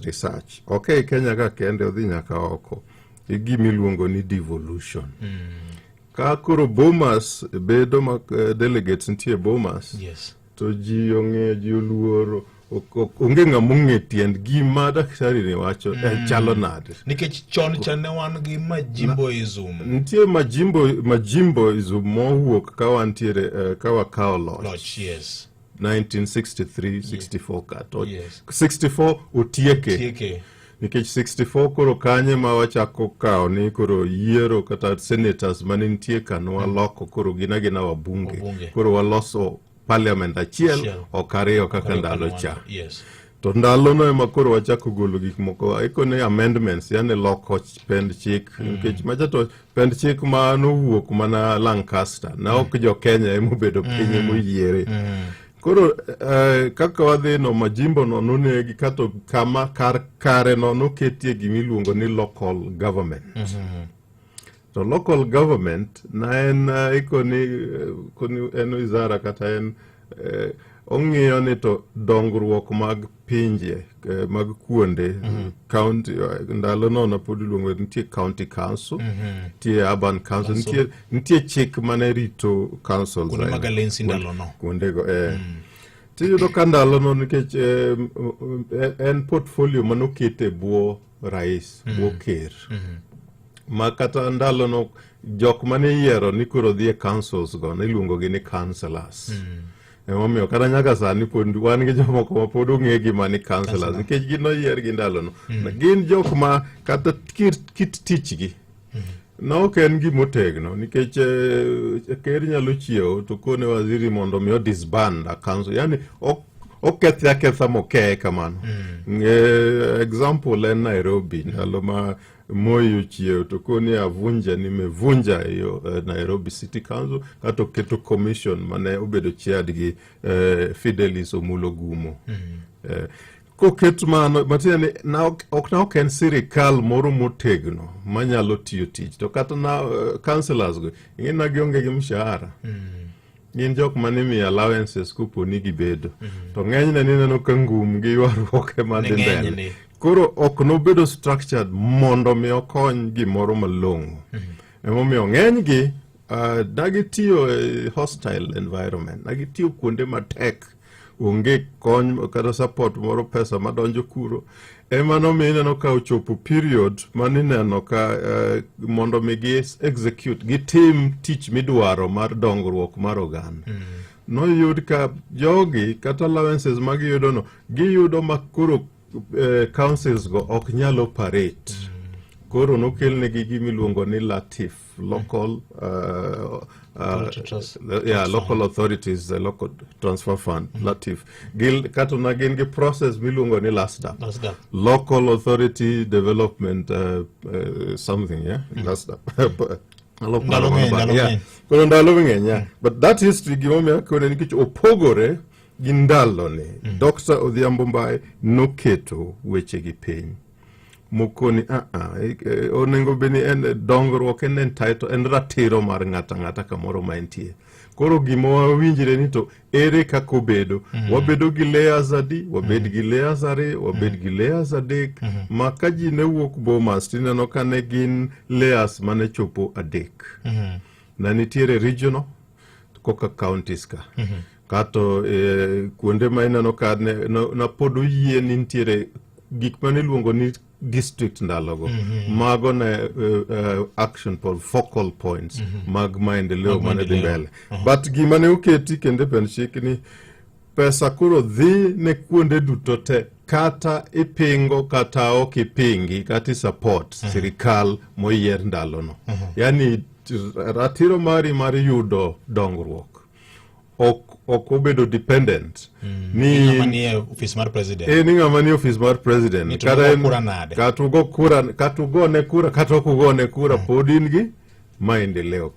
Research ok ei Kenya ka kende, odhi nyaka oko gi gima iluongo ni devolution. Ka koro Bomas bedo ma delegates nitie Bomas, to ji ong'eyo, ji oluoro, onge ng'ama ong'e tiend gima daktari ni wacho chalo nade. Nikech chon cha ne wan gi majimboism. Nitie majimboism mowuok ka wantiere ka wakawo loch. Loch, yes. 1963 64 ka to 64 otieke. Tieke. Nikech 64 koro kanye ma wachako kawo ni koro yiero kata senators mane nitie ka nwaloko koro gin agina wabunge. Wabunge. Koro waloso parliament achiel, Achiel. ok ariyo kaka Ariyo ndalo kaka cha. To ndalono ema koro wachako golo gik moko ikone amendments, yani loko pend chik, nikech macha to pend chik ma nowuok mana Lancaster na ok jo Kenya emobedo piny emoyiere. Koro kaka wadhi no, majimbo no nonegi kato kama kar kare no noketie gimiluongo ni local government. To local government na en ikoni koni en wizara kata en ong'iyo ni to dongruok mag pinje mag kuonde county, ndalo no na pod iluongo, nitie county council, nitie urban council, nitie chik mane rito councils Kuonde mag aina. alensi ndalono. Kuondego tiyudo ka ndalono nikech en portfolio manokete e bwo rais, bwo ker, ma kata ndalono jok mane iyiero ni koro dhi e councils go ne iluongo gi ni councillors. Emomiyo kata nyaka sani pod wan gi jomoko ma pod ong'e gima ni councillors, nikech gin noyier gi ndalono. Gin jok ma kata kit tichgi no ok en gimotegno, nikech ker nyalo chiewo to kone waziri mondo mi odisband a council, yani ok okethe aketha mokeye kamano. Example en Nairobi, ndalo ma Moi ochiewo to koni avunja, nimevunja hiyo Nairobi City Council, kata oketo commission mane obedo chaired gi Fidelis Omulo Gumo. Koket mano matiende ni na ok en sirikal moro motegno manyalo tiyo tich, to kata na councillors go ing'e na gionge gi mshahara. Gin jok mane imiyo allowances kopo ni gibedo, to ng'enyne nineno ka ngum gi ywaruok ema dhi Ne ng'eny mbele. ni. Koro ok nobedo structured mondo mi okony gimoro malong'o. Emomiyo ng'enygi nagitiyo e hostile environment, nagitiyo kuonde matek, onge kony kata support moro, pesa madonjo kuro. Ema nomiyo ineno ka ochopo period manineno ka mondo mi gi execute, gitim tich midwaro mar dongruok mar oganda, noyud ka jogi kata allowances magiyudo no giyudo ma koro councils go ok nyal operate. Koro nokelnegi gimiluongo ni LATIF, local Authority Trust- yeah, local authorities, the local transfer fund, LATIF. Gil, kato na gin gi process miluongo ni LASDAP. LASDAP. Local Authority Development something, yeah, LASDAP. Alo Ndalo paro ng'eny, mano ndalo yeah. ng'eny. Koro ndalo ng'eny, yeah. But that history, gimomiyo akone nikech opogore gi ndaloni. Dr. Odhiambo Mbai noketo wechegi piny mokoni onego bed ni en dongruok, en entitle, en ratiro mar ng'ato ang'ata kamoro ma entie. Koro gima wawinjre ni to ere kaka obedo, wabedo gi layers adi? Wabed gi layers ariyo, wabed gi layers adek, ma ka ji ne wuok Bomas tineno ka ne gin layers mane chopo adek. Na nitiere regional koka counties ka kato kuonde ma ineno ka ne, no, na pod oyie ni nitiere gik mane iluongo ni district ndalogo. Mago ne action point, focal points mag maendeleo Mag mane dhi maendeleo. mbele. But gima ne oketi kendo e pend chik ni pesa koro dhi ne kuonde duto te, kata ipingo kata ok ipingi, kata i-support sirikal moyier ndalono. Yani ratiro mari mar yudo dongruok ok obedo dependent ni ng'ama nie ofis mar president. Ni ng'ama nie ofis mar president. Ni to ugo kura nade? Kata ugo kura, kata ugone kura kata ok ugone kura, pod in gi maendeleo.